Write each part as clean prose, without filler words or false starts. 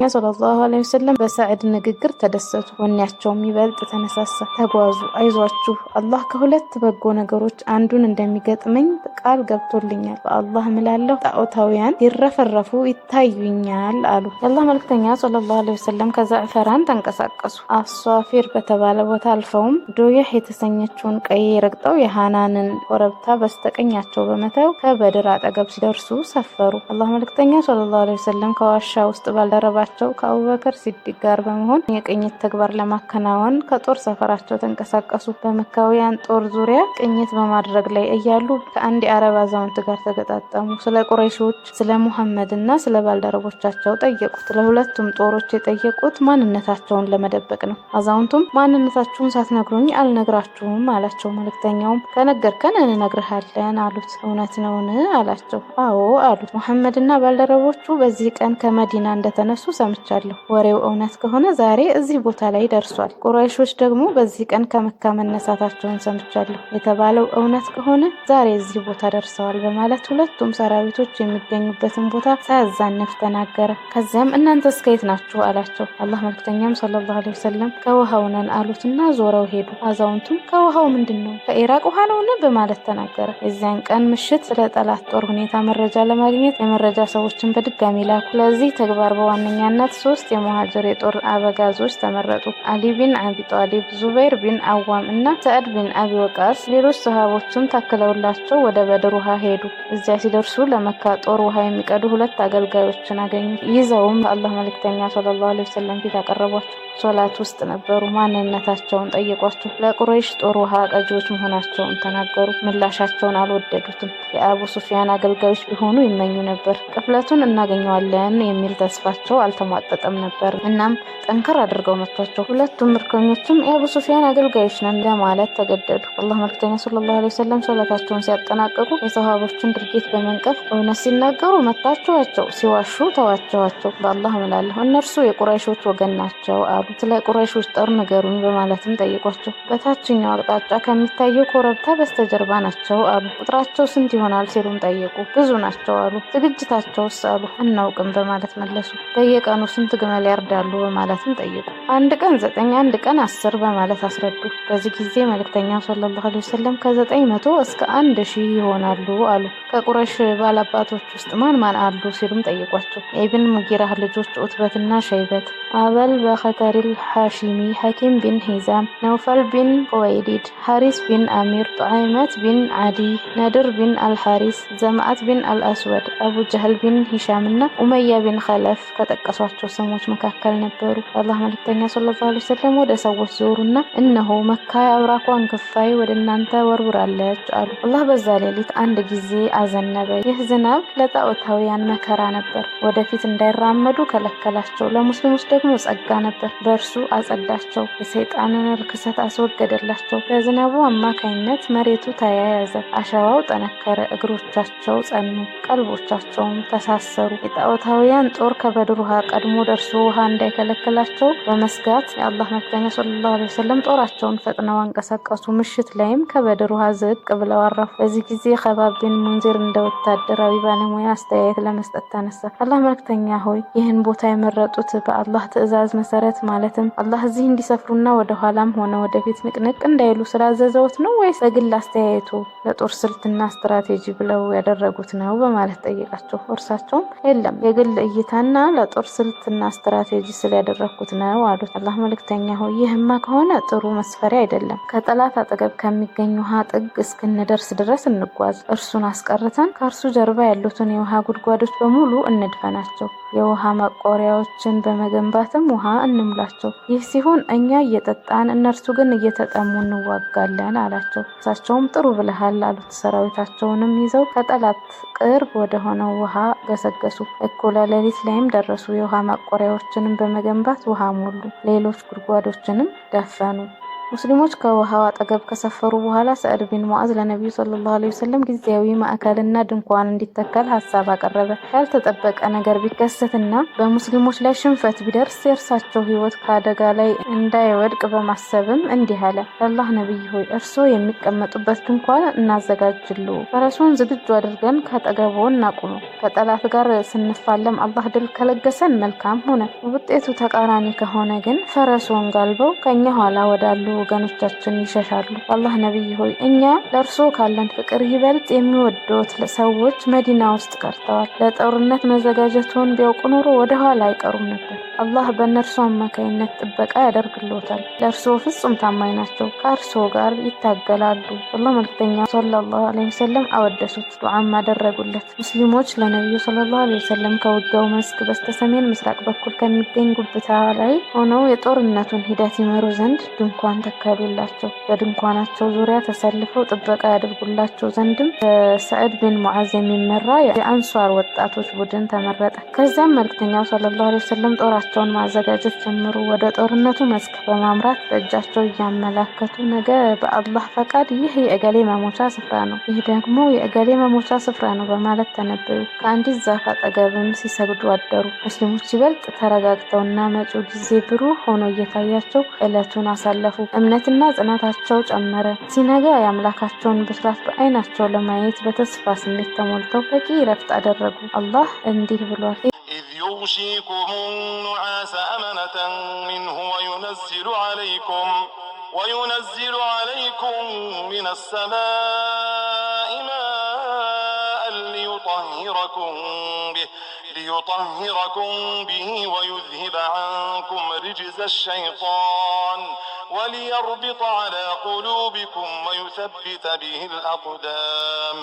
ሰለላሁ ዐለይሂ ወሰለም በሰዕድ ንግግር ተደሰቱ። ወኔያቸውም ይበልጥ ተነሳሳ። ተጓዙ፣ አይዟችሁ፣ አላህ ከሁለት በጎ ነገሮች አንዱን እንደሚገጥመኝ ቃል ገብቶልኛል። በአላህ እምላለሁ ጣዖታውያን ሲረፈረፉ ይታዩኛል አሉ። የአላህ መልክተኛ ሰለላሁ ዐለይሂ ወሰለም ከዘዕፈራን ተንቀሳቀሱ። አሷፊር በተባለ ቦታ አልፈውም ዶየህ የተሰኘችውን ቀዬ ረግጠው የሃናንን ኮረብታ በስተቀኛቸው በመተው ከበድር አጠገብ ሲደርሱ ሰፈሩ። አላህ መልክተኛ ሰለላሁ ዐለይሂ ወሰለም ከዋሻ ውስጥ ባልደረባቸው ከአቡበከር ሲዲቅ ጋር በመሆን የቅኝት ተግባር ለማከናወን ከጦር ሰፈራቸው ተንቀሳቀሱ። በመካውያን ጦር ዙሪያ ቅኝት በማድረግ ላይ እያሉ ከአንድ የአረብ አዛውንት ጋር ተገጣጠሙ። ስለ ቁረይሾች፣ ስለ ሙሐመድ እና ስለ ባልደረቦቻቸው ጠየቁት። ለሁለቱም ጦሮች የጠየቁት ማንነታቸውን ለመደበቅ ነው። አዛውንቱም ማንነታችሁን ሳትነግሩኝ አልነግራችሁም አላቸው። መልእክተኛውም ከነገርከን እንነግርሃለን አሉት። እውነት ነውን አላቸው። አዎ አሉት። ሙሐመድና ባልደረቦቹ በዚህ ቀን ከመዲና እንደተነሱ ሰምቻለሁ። ወሬው እውነት ከሆነ ዛሬ እዚህ ቦታ ላይ ደርሷል። ቁረይሾች ደግሞ በዚህ ቀን ከመካ መነሳታቸውን ሰምቻለሁ። የተባለው እውነት ከሆነ ዛሬ እዚህ ቦታ ደርሰዋል በማለት ሁለቱም ሰራዊቶች የሚገኙበትን ቦታ ሳያዛንፍ ተናገረ። ከዚያም እናንተ እስከየት ናችሁ አላቸው። አላህ መልክተኛም ሰለላሁ ዐለይሂ ወሰለም ከውሃው ነን አሉትና ዞረው ሄዱ። አዛውንቱም ከውሃው ምንድን ነው? ከኢራቅ ውሃ ነውን? በማለት ተናገረ። የዚያን ቀን ምሽት ስለ ጠላት ጦር ሁኔታ መረጃ ለማግኘት የመረጃ ሰዎችን በድጋሚ ላኩ። ለዚህ ተግባር በዋነኛነት ሶስት የሙሃጅር የጦር አበጋዞች ተመረጡ። አሊ ቢን አቢ ጣሊብ፣ ዙበይር ቢን አዋም እና ሰዕድ ቢን አቢ ወቃስ። ሌሎች ሰሃቦችም ታክለውላቸው ወደ በድር ውሃ ሄዱ። እዚያ ሲደርሱ ለመካ ጦር ውሃ የሚቀዱ ሁለት አገልጋዮችን አገኙ። ይዘውም በአላህ መልእክተኛ ሰለላሁ ዐለይሂ ወሰለም ፊት አቀረቧቸው። ሶላት ውስጥ ነበሩ። ማንነታቸውን ጠየቋቸው። ለቁረይሽ ጦር ውሃ ቀጂዎች መሆናቸውን ተናገሩ። ምላሻቸውን አልወደዱትም። የአቡ ሱፊያን አገልጋዮች ቢሆኑ ይመኙ ነበር። ቅፍለቱን እናገኘዋለን የሚል ተስፋቸው አልተሟጠጠም ነበር። እናም ጠንከር አድርገው መቷቸው። ሁለቱም ምርኮኞችም የአቡ ሱፊያን አገልጋዮች ነን ለማለት ተገደዱ። አላህ መልክተኛ ሰለላሁ ዐለይሂ ወሰለም ሶላታቸውን ሲያጠናቅቁ የሰሃቦችን ድርጊት በመንቀፍ እውነት ሲናገሩ መታችኋቸው፣ ሲዋሹ ተዋቸዋቸው። በአላህ እምላለሁ እነርሱ የቁረይሾች ወገን ናቸው አሉ። ስለ ቁረይሾች ጦር ንገሩኝ በማለትም ጠይቋቸው። በታችኛው አቅጣጫ ከሚታየው ኮረብታ በስተጀርባ ናቸው አሉ። ቁጥራቸው ስንት ይሆናል ሲሉም ጠየቁ። ብዙ ናቸው አሉ። ዝግጅታቸውስ አሉ። አናውቅም በማለት መለሱ። በየቀኑ ስንት ግመል ያርዳሉ በማለትም ጠየቁ። አንድ ቀን 9፣ አንድ ቀን 10 በማለት አስረዱ። በዚህ ጊዜ መልእክተኛው ሰለላሁ ዐለይሂ ወሰለም ከ900 እስከ 1000 ይሆናሉ አሉ። ከቁረይሽ ባላባቶች ውስጥ ማን ማን አሉ ሲሉም ጠየቋቸው። የኢብን ሙጊራህ ልጆች ዑትበትና ሸይበት፣ አበል በኸተሪል ሐሺሚ፣ ሐኪም ቢን ሂዛም፣ ነውፈል ቢን ኹወይሊድ፣ ሐሪስ ቢን አሚር፣ ጡዓይመት ቢን ዓዲ፣ ነድር ቢን አልሐሪስ፣ ዘምዓት ቢን አልአስወድ፣ አቡ ጀህል ቢን ሂሻም እና ኡመያ ቢን ኸለፍ ከጠቀሷቸው ስሞች መካከል ነበሩ። የአላህ መልእክተኛ ሰለላሁ ዐለይሂ ወሰለም ወደ ሰዎች ዞሩና እነሆ መካ የአብራኳን ክፋይ ወደ እናንተ ወርውራለች አሉ። አላህ በዛ ሌሊት አንድ ጊዜ አዘነበ። ይህ ዝናብ ለጣዖታውያን መከራ ነበር። ወደፊት እንዳይራመዱ ከለከላቸው። ለሙስሊሞች ደግሞ ጸጋ ነበር። በእርሱ አጸዳቸው፣ የሰይጣንን ርክሰት አስወገደላቸው። በዝናቡ አማካኝነት መሬቱ ተያያዘ፣ አሸዋው ጠነከረ፣ እግሮቻቸው ጸኑ፣ ቀልቦቻቸውም ተሳሰሩ። የጣዖታውያን ጦር ከበድር ውሃ ቀድሞ ደርሶ ውሃ እንዳይከለክላቸው በመስጋት የአላህ መልክተኛ ሰለላሁ ዐለይሂ ወሰለም ጦራቸውን ፈጥነው አንቀሳቀሱ። ምሽት ላይም ከበድር ውሃ ዝቅ ብለው አረፉ። በዚህ ጊዜ ከባብ ቢን ሙንዚር እንደ ወታደራዊ ባለሙያ አስተያየት ለመስጠት ተነሳ። አላህ መልክተኛ ሆይ፣ ይህን ቦታ የመረጡት በአላህ ትዕዛዝ መሰረት ማለትም አላህ እዚህ እንዲሰፍሩና ወደ ኋላም ሆነ ወደፊት ንቅንቅ እንዳይሉ ስላዘዘውት ነው ወይስ በግል አስተያየቱ ለጦር ስልትና ስትራቴጂ ብለው ያደረጉት ነው በማለት ጠየቃቸው። እርሳቸውም የለም፣ የግል እይታና ለጦር ስልትና ስትራቴጂ ስላደረግኩት ነው አሉት። አላህ መልክተኛ ሆይ፣ ይህማ ከሆነ ጥሩ መስፈሪያ አይደለም። ከጠላት አጠገብ ከሚገኝ ውሃ ጥግ እስክንደርስ ድረስ እንጓዝ። እርሱን አስቀርተን ከእርሱ ጀርባ ያሉትን የውሃ ጉድጓዶች በሙሉ እንድፈናቸው። የውሃ ማቆሪያዎችን በመገንባትም ውሃ እንሙላቸው። ይህ ሲሆን እኛ እየጠጣን እነርሱ ግን እየተጠሙ እንዋጋለን አላቸው። እሳቸውም ጥሩ ብለሃል አሉት። ሰራዊታቸውንም ይዘው ከጠላት ቅርብ ወደ ሆነው ውሃ ገሰገሱ። እኩለ ሌሊት ላይም ደረሱ። የውሃ ማቆሪያዎችንም በመገንባት ውሃ ሞሉ። ሌሎች ጉድጓዶችንም ደፈኑ። ሙስሊሞች ከውሃው አጠገብ ከሰፈሩ በኋላ ሰዕድ ቢን ሙዓዝ ለነቢዩ ሰለላሁ ዐለይሂ ወሰለም ጊዜያዊ ማዕከልና ድንኳን እንዲተከል ሀሳብ አቀረበ። ያልተጠበቀ ነገር ቢከሰትና በሙስሊሞች ላይ ሽንፈት ቢደርስ የእርሳቸው ሕይወት ከአደጋ ላይ እንዳይወድቅ በማሰብም እንዲህ አለ። የአላህ ነቢይ ሆይ፣ እርስዎ የሚቀመጡበት ድንኳን እናዘጋጅልዎ። ፈረሱን ዝግጁ አድርገን ከአጠገቦ እናቁመው። ከጠላት ጋር ስንፋለም አላህ ድል ከለገሰን መልካም ሆነ። ውጤቱ ተቃራኒ ከሆነ ግን ፈረሱን ጋልበው ከእኛ ኋላ ወዳሉ ወገኖቻችን ይሸሻሉ። አላህ ነቢይ ሆይ፣ እኛ ለእርስዎ ካለን ፍቅር ይበልጥ የሚወዱት ሰዎች መዲና ውስጥ ቀርተዋል። ለጦርነት መዘጋጀቱን ቢያውቁ ኖሮ ወደ ኋላ አይቀሩም ነበር። አላህ በእነርሱ አማካይነት ጥበቃ ያደርግልዎታል። ለእርስዎ ፍጹም ታማኝ ናቸው። ከእርስዎ ጋር ይታገላሉ። አላህ መልክተኛ ሰለላሁ ዐለይሂ ወሰለም አወደሱት፣ ዱዓም አደረጉለት። ሙስሊሞች ለነቢዩ ሰለላሁ ዐለይሂ ወሰለም ከውጊያው መስክ በስተሰሜን ምስራቅ በኩል ከሚገኝ ጉብታ ላይ ሆነው የጦርነቱን ሂደት ይመሩ ዘንድ ድንኳን ተከሉላቸው። በድንኳናቸው ዙሪያ ተሰልፈው ጥበቃ ያደርጉላቸው ዘንድም በሰዕድ ቢን ሙዓዝ የሚመራ የአንሷር ወጣቶች ቡድን ተመረጠ። ከዚያም መልክተኛው ሰለላሁ ዐለይሂ ወሰለም ጦራቸውን ማዘጋጀት ጀመሩ። ወደ ጦርነቱ መስክ በማምራት በእጃቸው እያመላከቱ ነገ በአላህ ፈቃድ ይህ የእገሌ መሞቻ ስፍራ ነው፣ ይህ ደግሞ የእገሌ መሞቻ ስፍራ ነው በማለት ተነበዩ። ከአንዲት ዛፍ አጠገብም ሲሰግዱ አደሩ። ሙስሊሞች ይበልጥ ተረጋግተውና መጪው ጊዜ ብሩህ ሆኖ እየታያቸው ዕለቱን አሳለፉ። እምነትና ጽናታቸው ጨመረ። ሲነጋ የአምላካቸውን ብስራት በዓይናቸው ለማየት በተስፋ ስሜት ተሞልተው በቂ ረፍት አደረጉ። አላህ እንዲህ ብሏል። إذ يغشيكم النعاس أمنة منه وينزل عليكم من السماء ماء ليطهركم به ويذهب عنكم رجز الشيطان وليربط على قلوبكم ويثبت به الأقدام።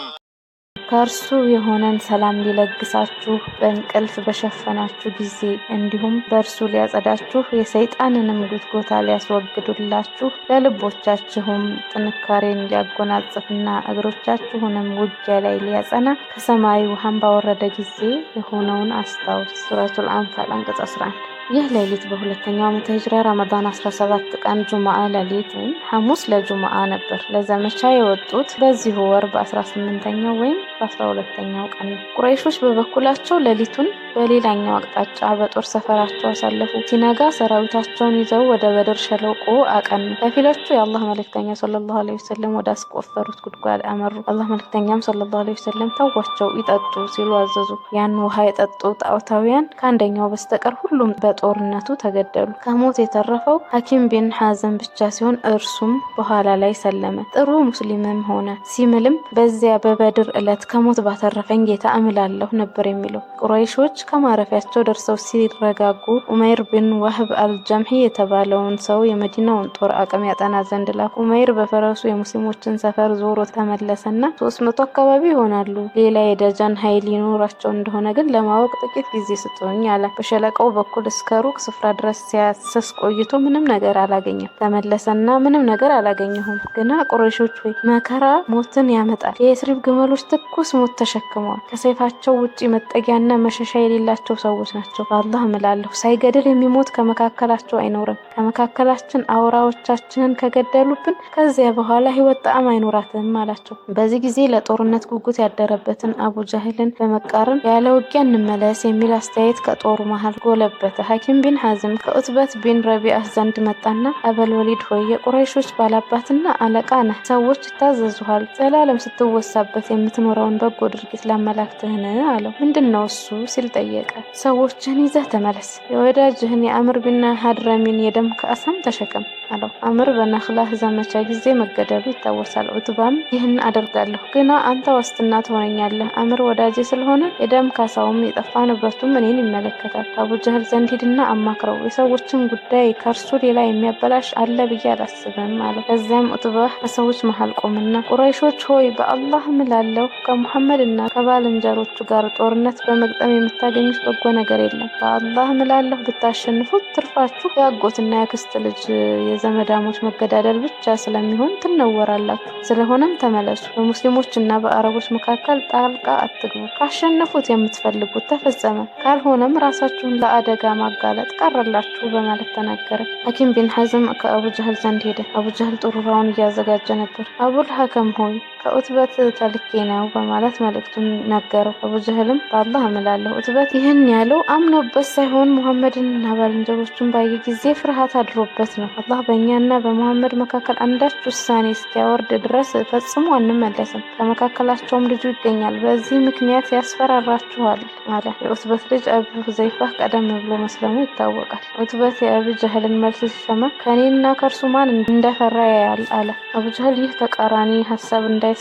ከእርሱ የሆነን ሰላም ሊለግሳችሁ በእንቅልፍ በሸፈናችሁ ጊዜ፣ እንዲሁም በእርሱ ሊያጸዳችሁ የሰይጣንንም ጉትጎታ ሊያስወግዱላችሁ፣ ለልቦቻችሁም ጥንካሬን ሊያጎናጽፍና እግሮቻችሁንም ውጊያ ላይ ሊያጸና ከሰማይ ውሃን ባወረደ ጊዜ የሆነውን አስታውስ። ሱረቱል አንፋል አንቀጽ 11። ይህ ሌሊት በሁለተኛው ዓመተ ሂጅራ ረመዳን 17 ቀን ጁምዓ ሌሊት ወይም ሐሙስ ለጁምዓ ነበር። ለዘመቻ የወጡት በዚሁ ወር በ18ኛው ወይም በ12ኛው ቀን ነው። ቁረይሾች በበኩላቸው ሌሊቱን በሌላኛው አቅጣጫ በጦር ሰፈራቸው አሳለፉ። ሲነጋ ሰራዊታቸውን ይዘው ወደ በድር ሸለቆ አቀኑ። ከፊሎቹ የአላህ መልእክተኛ ሰለላሁ ዐለይሂ ወሰለም ወደ አስቆፈሩት ጉድጓድ አመሩ። አላህ መልእክተኛም ሰለላሁ ዐለይሂ ወሰለም ተዋቸው ይጠጡ ሲሉ አዘዙ። ያን ውሃ የጠጡ ጣዖታውያን ከአንደኛው በስተቀር ሁሉም በጦርነቱ ተገደሉ። ከሞት የተረፈው ሐኪም ቢን ሐዘም ብቻ ሲሆን እርሱም በኋላ ላይ ሰለመ፣ ጥሩ ሙስሊምም ሆነ። ሲምልም በዚያ በበድር ዕለት ከሞት ባተረፈኝ ጌታ እምላለሁ ነበር የሚለው። ቁረይሾች ከማረፊያቸው ደርሰው ሲረጋጉ ኡመይር ቢን ወህብ አልጀምሒ የተባለውን ሰው የመዲናውን ጦር አቅም ያጠና ዘንድ ላኩ። ኡመይር በፈረሱ የሙስሊሞችን ሰፈር ዞሮ ተመለሰና 300 አካባቢ ይሆናሉ፣ ሌላ የደጀን ኃይል ይኖራቸው እንደሆነ ግን ለማወቅ ጥቂት ጊዜ ስጡኝ አለ። በሸለቆው በኩል እስከ ሩቅ ስፍራ ድረስ ሲያስስ ቆይቶ ምንም ነገር አላገኘም። ተመለሰና ምንም ነገር አላገኘሁም፣ ግና ቁረይሾች ሆይ፣ መከራ ሞትን ያመጣል። የየስሪብ ግመሎች ትኩስ ሞት ተሸክመዋል። ከሰይፋቸው ውጪ መጠጊያና መሸሻ የሌላቸው ሰዎች ናቸው። በአላህ እምላለሁ፣ ሳይገድል የሚሞት ከመካከላቸው አይኖርም። ከመካከላችን አውራዎቻችንን ከገደሉብን ከዚያ በኋላ ሕይወት ጣዕም አይኖራትም አላቸው። በዚህ ጊዜ ለጦርነት ጉጉት ያደረበትን አቡ ጃህልን በመቃረን ያለ ውጊያ እንመለስ የሚል አስተያየት ከጦሩ መሀል ጎለበተ። ሐኪም ቢን ሐዝም ከኡትበት ቢን ረቢአህ ዘንድ መጣና አበል ወሊድ ሆይ፣ የቁረይሾች ባላባትና አለቃ ነህ፣ ሰዎች ይታዘዙሃል። ዘላለም ስትወሳበት የምትኖረውን በጎ ድርጊት ላመላክትህን አለው። ምንድን ነው እሱ ሲል ጠየቀ። ሰዎችህን ይዘህ ተመለስ፣ የወዳጅህን የአምር ቢን ሀድረሚን የደም ካሳም ተሸከም አለው። አምር በነክላህ ዘመቻ ጊዜ መገደሉ ይታወሳል። ዑትባም ይህን አደርጋለሁ፣ ግና አንተ ዋስትና ትሆነኛለህ። አምር ወዳጄ ስለሆነ የደም ካሳውም የጠፋ ንብረቱም እኔን ይመለከታል። ከአቡ ጀህል ዘንድ ሂድና አማክረው፣ የሰዎችን ጉዳይ ከእርሱ ሌላ የሚያበላሽ አለ ብዬ አላስብም አለው። ከዚያም ዑትባ ከሰዎች መሀል ቆምና ቁረይሾች ሆይ፣ በአላህ እምላለሁ፣ ከሙሐመድ እና ከባልንጀሮቹ ጋር ጦርነት በመግጠም የምታገኙት በጎ ነገር የለም። በአላህ እምላለሁ፣ ብታሸንፉት ትርፋችሁ የአጎትና የአክስት ልጅ የዘመዳሞች መገዳደል ብቻ ስለሚሆን ትነወራላችሁ። ስለሆነም ተመለሱ። በሙስሊሞችና በአረቦች መካከል ጣልቃ አትግቡ። ካሸነፉት የምትፈልጉት ተፈጸመ፣ ካልሆነም ራሳችሁን ለአደጋ ማጋለጥ ቀረላችሁ በማለት ተናገረ። ሐኪም ቢን ሐዝም ከአቡ ጀህል ዘንድ ሄደ። አቡ ጀህል ጥሩራውን እያዘጋጀ ነበር። አቡል ሐከም ሆይ፣ ከኡትበት ተልኬ ነው በማለት መልእክቱን ነገረው። አቡ ጀህልም በአላህ እምላለሁ፣ ኡትበት ይህን ያለው አምኖበት ሳይሆን ሙሐመድንና ባልንጀሮቹን ባየ ጊዜ ፍርሃት አድሮበት ነው። አላህ በእኛና በሙሐመድ መካከል አንዳች ውሳኔ እስኪያወርድ ድረስ ፈጽሞ አንመለስም። ከመካከላቸውም ልጁ ይገኛል። በዚህ ምክንያት ያስፈራራችኋል አለ። የኡትበት ልጅ አቡ ሁዘይፋ ቀደም ብሎ መስለሙ ይታወቃል። ኡትበት የአቡ ጀህልን መልስ ሲሰማ ከእኔና ከእርሱ ማን እንደፈራ ያያል አለ። አቡ ጀህል ይህ ተቃራኒ ሀሳብ እንዳይስፋፋ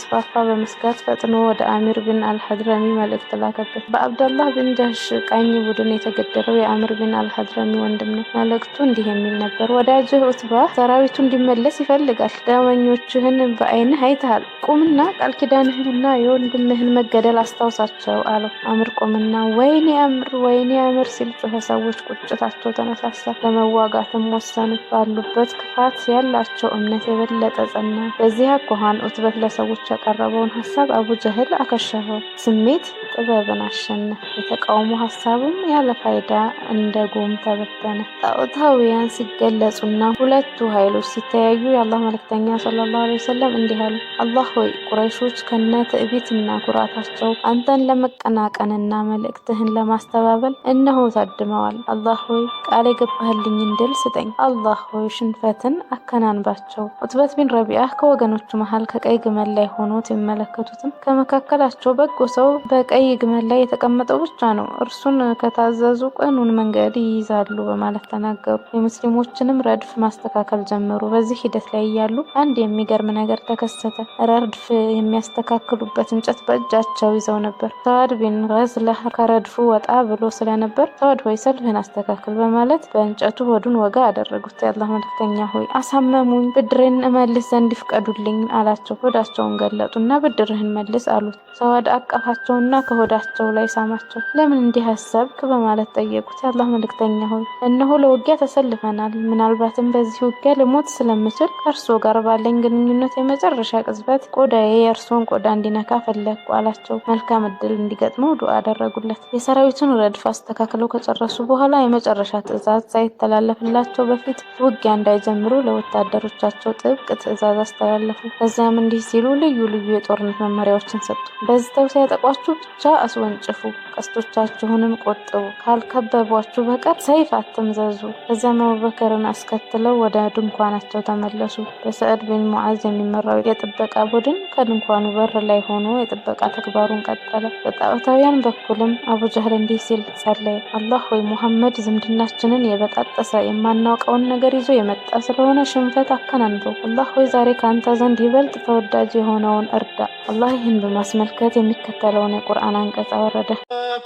በመስጋት ፈጥኖ ወደ አሚር ቢን አልሐድረሚ መልእክት ላከበት። በአብደላህ ቢን ጃህሽ ቀኝ ቡድን የተገደለው የአሚር ቢን አልሐድረሚ ወንድም ነው። መልእክቱ እንዲህ የሚል ነበር። ወዳጅህ ኡትባ ሰራዊቱ እንዲመለስ ይፈልጋል። ደመኞችህን በዓይንህ አይተሃል። ቁምና ቃል ኪዳንህንና የወንድምህን መገደል አስታውሳቸው አለው። አምር ቆምና ወይኔ አምር፣ ወይኔ አምር ሲል ጮኸ። ሰዎች ቁጭታቸው ተነሳሳ፣ ለመዋጋትም ወሰኑ። ባሉበት ክፋት ያላቸው እምነት የበለጠ ጸና። በዚህ አኳኋን ኡትበት ለሰዎች ያቀረበውን ሀሳብ አቡ ጀህል አከሸፈው። ስሜት ጥበብን አሸነፈ። የተቃውሞ ሀሳቡም ያለ ፋይዳ እንደ ጉም ተበተነ። ጣዖታውያን ሲገለጹና ሁለቱ ኃይሎች ሲተያዩ የአላህ መልእክተኛ ሰለላሁ ዐለይሂ ወሰለም እንዲህ አሉ። አላህ ሆይ፣ ቁረይሾች ከነ ትዕቢትና ኩራታቸው አንተን ለመቀናቀንና መልእክትህን ለማስተባበል እነሆ ታድመዋል። አላህ ሆይ፣ ቃል የገባህልኝን ድል ስጠኝ። አላህ ሆይ፣ ሽንፈትን አከናንባቸው። ዑትበት ቢን ረቢዓ ከወገኖቹ መሃል ከቀይ ግመል ላይ ሆኖ ሲመለከቱትም ከመካከላቸው በጎ ሰው በቀይ ግመል ላይ የተቀመጠው ብቻ ነው፣ እርሱን ከታዘዙ ቅኑን መንገድ ይይዛሉ በማለት ተናገሩ። የሙስሊሞችንም ረድፍ ማስተካከል ጀመሩ። በዚህ ሂደት ላይ እያሉ አንድ የሚገርም ነገር ተከሰተ። ረድፍ የሚያስተካክሉበት እንጨት በእጃቸው ይዘው ነበር። ሰዋድ ቢን ገዝለህ ከረድፉ ወጣ ብሎ ስለነበር ሰዋድ ሆይ፣ ሰልፍህን አስተካክል በማለት በእንጨቱ ሆዱን ወጋ አደረጉት። የአላህ መልክተኛ ሆይ፣ አሳመሙኝ፣ ብድሬን እመልስ ዘንድ ይፍቀዱልኝ አላቸው። ሆዳቸውን ገለጡና ብድርህን መልስ አሉት። ሰዋድ አቀፋቸውና ከሆዳቸው ላይ ሳማቸው። ለምን እንዲህ አሰብክ በማለት ጠየቁት። የአላህ መልክተኛ ሆይ፣ እነሆ ለውጊያ ተሰልፈናል። ምናልባትም በዚህ ውጊያ ልሞት ስለምችል ከእርሶ ጋር ባለኝ ግንኙነት የመጨረሻ ቅጽበት ቆዳዬ የእርሶን ቆዳ እንዲነካ ፈለግኩ አላቸው። መልካም እድል እንዲገጥመው ዱዓ አደረጉለት። የሰራዊቱን ረድፍ አስተካክለው ከጨረሱ በኋላ የመጨረሻ ትዕዛዝ ሳይተላለፍላቸው በፊት ውጊያ እንዳይጀምሩ ለወታደሮቻቸው ጥብቅ ትዕዛዝ አስተላለፉ። ከዚያም እንዲህ ሲሉ ልዩ ልዩ የጦርነት መመሪያዎችን ሰጡ። በዝተው ሲያጠቋችሁ ብቻ አስወንጭፉ፣ ቀስቶቻችሁንም ቆጥቡ፣ ካልከበቧችሁ በቀር ሰይፍ አትምዘዙ። ከዚያም አቡበከርን አስከትለው ወደ ድንኳናቸው ተመለሱ። በሰዕድ ቢን ሙዓዝ የሚመራው የጥበቃ ቡድን ከድንኳኑ በር ላይ ሆኖ የጥበቃ ተግባሩን ቀጠለ። በጣዖታውያን በኩልም አቡ ጀህል እንዲህ ሲል ጸለየ። አላህ ሆይ፣ ሙሐመድ ዝምድናችንን የበጣጠሰ የማናውቀውን ነገር ይዞ የመጣ ስለሆነ ሽንፈት አከናንበው። አላህ ሆይ፣ ዛሬ ከአንተ ዘንድ ይበልጥ ተወዳጅ የሆነውን እርዳ። አላህ ይህን በማስመልከት የሚከተለውን የቁርአን አንቀጽ አወረደ።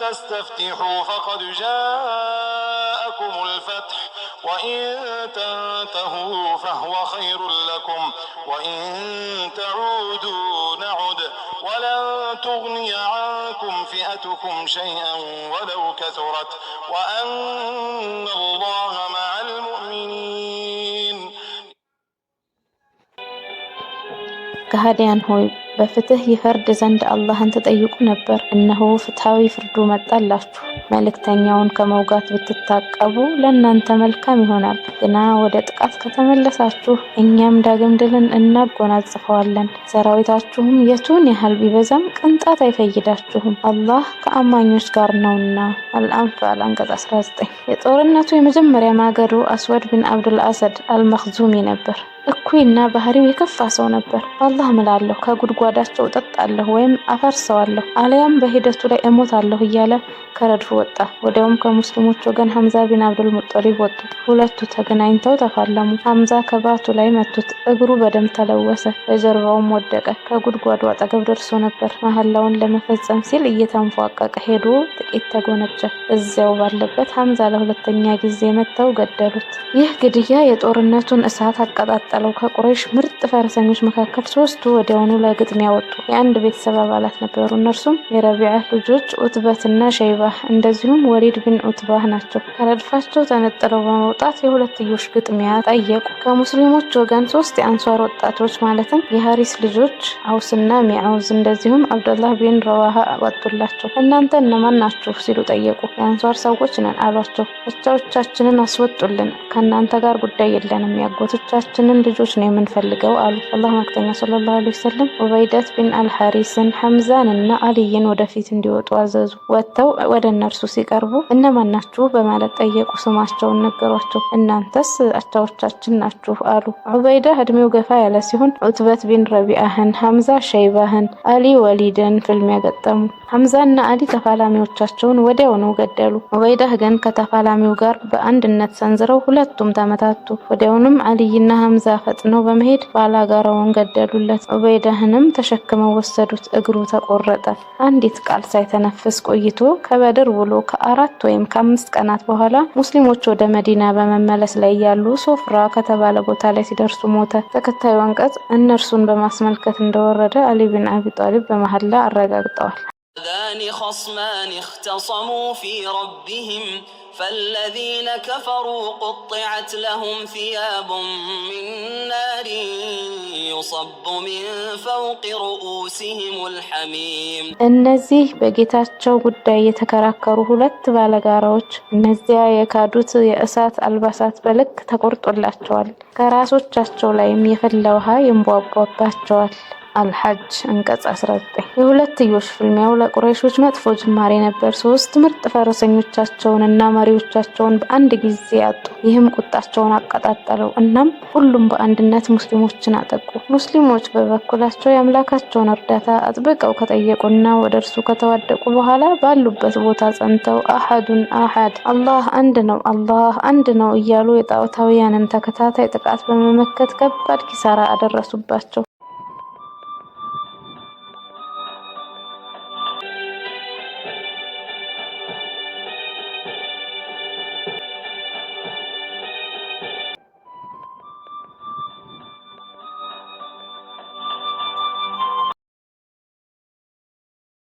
تستفتحوا فقد جاءكم الفتح، وإن تنتهوا فهو خير لكم، وإن تعودوا نعد، ولن تغني عنكم فئتكم شيئا ولو كثرت، وأن الله مع المؤمنين. ከሃዲያን ሆይ፣ በፍትህ ይፈርድ ዘንድ አላህን ትጠይቁ ነበር። እነሆ ፍትሃዊ ፍርዱ መጣላችሁ። መልእክተኛውን ከመውጋት ብትታቀቡ ለእናንተ መልካም ይሆናል። ግና ወደ ጥቃት ከተመለሳችሁ እኛም ዳግም ድልን እናጎናጽፈዋለን። ሰራዊታችሁም የቱን ያህል ቢበዛም ቅንጣት አይፈይዳችሁም። አላህ ከአማኞች ጋር ነውና። አልአንፋል አንቀጽ 19። የጦርነቱ የመጀመሪያ ማገዶ አስወድ ቢን አብዱል አሰድ አልመኽዙሚ ነበር። እኩይና ባህሪው የከፋ ሰው ነበር። በአላህ እምላለሁ፣ ከጉድጓዳቸው እጠጣለሁ ወይም አፈርሰዋለሁ አለያም በሂደቱ ላይ እሞታለሁ እያለ ከረድፉ ወጣ። ወዲያውም ከሙስሊሞች ወገን ሐምዛ ቢን አብዱል ሙጠሊብ ወጡ። ሁለቱ ተገናኝተው ተፋለሙ። ሐምዛ ከባቱ ላይ መቱት። እግሩ በደም ተለወሰ፣ በጀርባውም ወደቀ። ከጉድጓዱ አጠገብ ደርሶ ነበር። መሐላውን ለመፈጸም ሲል እየተንፏቀቀ ሄዶ ጥቂት ተጎነጨ። እዚያው ባለበት ሐምዛ ለሁለተኛ ጊዜ መተው ገደሉት። ይህ ግድያ የጦርነቱን እሳት አቀጣጠለው። ከቁረይሽ ምርጥ ፈረሰኞች መካከል ሶስቱ ወዲያውኑ ለግጥሚያ ወጡ። የአንድ ቤተሰብ አባላት ነበሩ። እነርሱም የረቢዓ ልጆች ኡትበትና ሸይባ፣ እንደዚሁም እንደዚሁም ወሊድ ቢን ዑትባህ ናቸው። ከረድፋቸው ተነጥለው በመውጣት የሁለትዮሽ ግጥሚያ ጠየቁ። ከሙስሊሞች ወገን 3 የአንሷር ወጣቶች ማለትም የሀሪስ ልጆች አውስና ሚዓውዝ እንደዚሁም አብደላህ ቢን ረዋሃ ወጡላቸው። እናንተ እነማን ናችሁ ሲሉ ጠየቁ። የአንሷር ሰዎች ነን አሏቸው። ብቻዎቻችንን አስወጡልን፣ ከእናንተ ጋር ጉዳይ የለንም፣ ያጎቶቻችንን ልጆች ነው የምንፈልገው አሉ። አላህ መልክተኛ ሰለላሁ ዐለይሂ ወሰለም ዑበይደት ቢን አልሐሪስን፣ ሐምዛን እና አልይን ወደፊት እንዲወጡ አዘዙ። ወጥተው ወደ እነርሱ ሲቀርቡ እነማን ናችሁ በማለት ጠየቁ። ስማቸውን ነገሯቸው። እናንተስ አቻዎቻችን ናችሁ አሉ። ዑበይዳ እድሜው ገፋ ያለ ሲሆን ዑትበት ቢን ረቢአህን፣ ሐምዛ ሸይባህን፣ አሊ ወሊድን ፍልሚያ ገጠሙ። ሐምዛና አሊ ተፋላሚዎቻቸውን ወዲያውኑ ገደሉ። ዑበይዳህ ግን ከተፋላሚው ጋር በአንድነት ሰንዝረው ሁለቱም ተመታቱ። ወዲያውኑም አልይና ሐምዛ ፈጥነው በመሄድ ባላጋራውን ገደሉለት። ዑበይዳህንም ተሸክመው ወሰዱት። እግሩ ተቆረጠ። አንዲት ቃል ሳይተነፍስ ቆይቶ ከበድር ውሎ ከ4 ወይም ከ5 ቀናት በኋላ ሙስሊሞች ወደ መዲና በመመለስ ላይ ያሉ ሶፍራ ከተባለ ቦታ ላይ ሲደርሱ ሞተ። ተከታዩ አንቀጽ እነርሱን በማስመልከት እንደወረደ አሊ ቢን አቢ ጣሊብ በመሐላ አረጋግጠዋል። هذان خصمان اختصموا في ربهم فالذين كفروا قطعت لهم ثياب من نار يصب من فوق رؤوسهم الحميم። እነዚህ በጌታቸው ጉዳይ የተከራከሩ ሁለት ባለጋራዎች እነዚያ የካዱት የእሳት አልባሳት በልክ ተቆርጦላቸዋል፣ ከራሶቻቸው ላይም የፈላ ውሃ ይንቧቧባቸዋል። አልሐጅ አንቀጽ 19። የሁለትዮሽ ፍልሚያው ለቁረይሾች መጥፎ ጅማሬ ነበር። 3 ምርጥ ፈረሰኞቻቸውን እና መሪዎቻቸውን በአንድ ጊዜ አጡ። ይህም ቁጣቸውን አቀጣጠለው። እናም ሁሉም በአንድነት ሙስሊሞችን አጠቁ። ሙስሊሞች በበኩላቸው የአምላካቸውን እርዳታ አጥብቀው ከጠየቁና ወደ እርሱ ከተዋደቁ በኋላ ባሉበት ቦታ ጸንተው አሐዱን አሐድ፣ አላህ አንድ ነው፣ አላህ አንድ ነው እያሉ የጣዖታውያንን ተከታታይ ጥቃት በመመከት ከባድ ኪሳራ አደረሱባቸው።